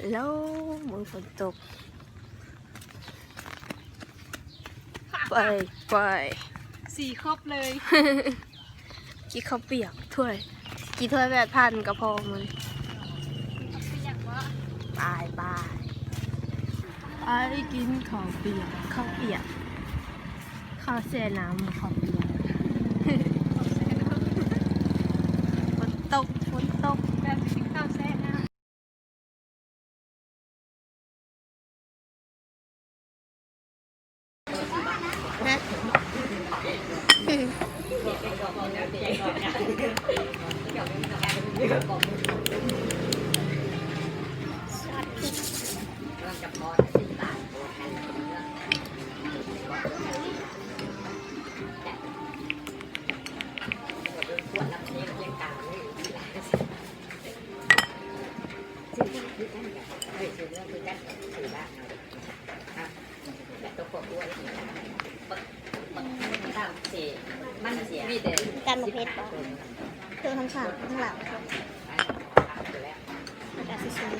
ແລ້ວເບິ່ງຝົນຕົກ ໄປ ໄປ ສີ່ຄອບເລີຍ ກິນເຂົ້າປຽກຖ້ວຍ ກິນຖ້ວຍແປດພັນກໍພໍມື້ນີ້ ກິນເຂົ້າປຽກບໍ່? ໄປ ໄປ ໄປກິນເຂົ້າປຽກ ເຂົ້າປຽກ ເຂົ້າແຊ່ນ້ຳ ເຂົ້າປຽກ ຝົນຕົກ ຝົນຕົກ ແບບກິນເຂົ້າແຊ່ນ້ຳ. ຕຳບັກເຜັດບໍ່? ເຄື່ອງທຳສາມ ທຳຫຼາຍ ແລ້ວກໍຊິຊິມ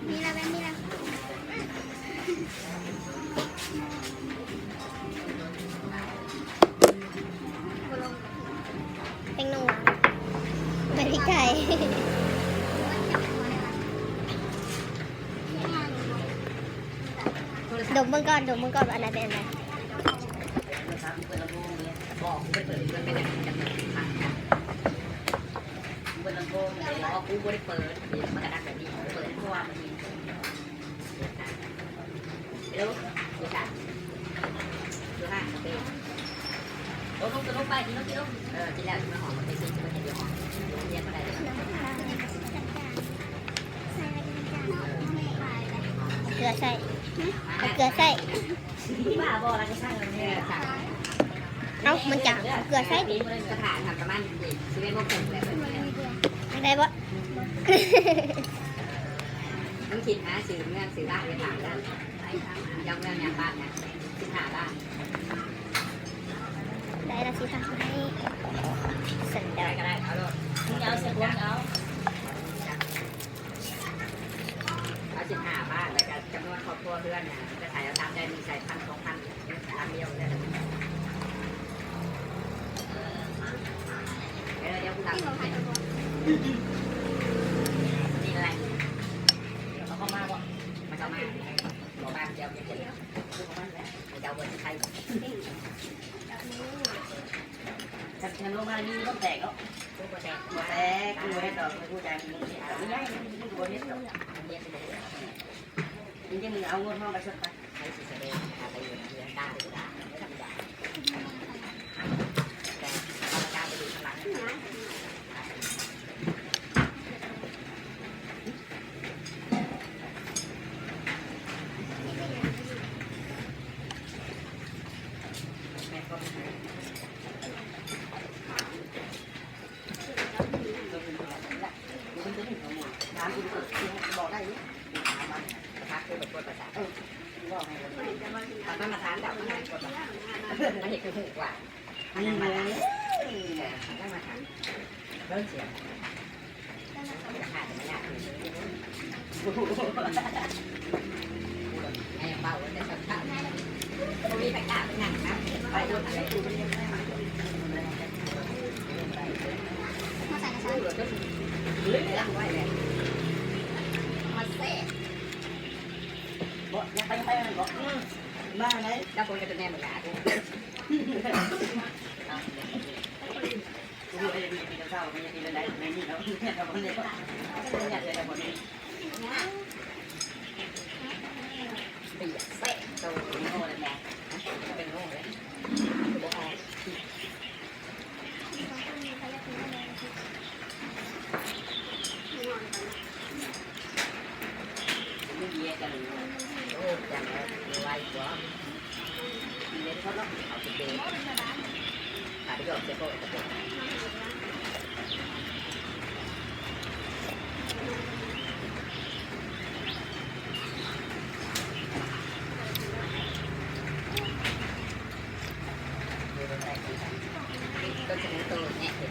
ມີແລ້ວ ແມ່ນມີແລ້ວ. ແປ້ງນົວ ແປ້ງໄກ່ ດົມເບິ່ງກ່ອນ ດົມເບິ່ງກ່ອນວ່າອັນໃດເປັນອັນໃດ. ເກືອໃສ່ ເອົາເກືອໃສ່ ເອົ້າ ມັນຈາງ ເອົາເກືອໃສ່ ໄດ້ບໍ່? ມຶງຄິດຫາຊື້ເຮືອນຊື້ບ້ານໄປຖາມເຂົາ ໄປຖາມເຈົ້າເມືອງຍາມບ້ານນະ ສິບຫ້າບາດ ໄດ້ລະ ຊິທຳໃຫ້ສັນດອນ ກໍໄດ້ ເອົາໂລດ ມຶງຈະເອົາໃສ່ພວງເອົາ ເອົາສິບຫ້າບາດ ແລ້ວກໍຈຳນວນຄອບຄົວເຮືອນນະ ມັນກໍໃສ່ເອົາຕາມໃດ ມີໃສ່ພັນ ສອງພັນ ຕາມດຽວ ເອີ ດຽວ ດຽວ ນີ້ແຫຼະ ເຂົາເຂົ້າມາບໍ່? ມັນເຂົ້າມາ ບໍ່ມາ ດຽວ ດຽວ ດຽວ ເຈົ້າບໍ່ໄດ້ ຄັນ ຄັນລົງມານີ້ມັນແຕກເນາະ ບໍ່ແຕກ ບໍ່ແຕກ ບໍ່ເຮັດດອກ ຜູ້ໃດມີເງິນຊິເອົາ ນີ້ໄງ ມັນກໍບໍ່ເຮັດດອກ ເຮັດບໍ່ໄດ້ ນີ້ຈັ່ງເອົາເງິນເຮົາໄປຊົດໄປ ໃຜຊິສະແດງ ຖ້າໄປຢູ່ເຮືອນຕາ ທຳມະດາ ແຕ່ເຮົາກະໄປຢູ່ຂ້າງຫຼັງ ມາແຊະ ບໍ່ ຢ່າໄປ ໄປ ບໍ່ ອືມ ມາໄດ໋ ເຈົ້າຄົນກໍຈະແນມຫຼາຍ ກໍຈະມີໂຕແຍະເປັນ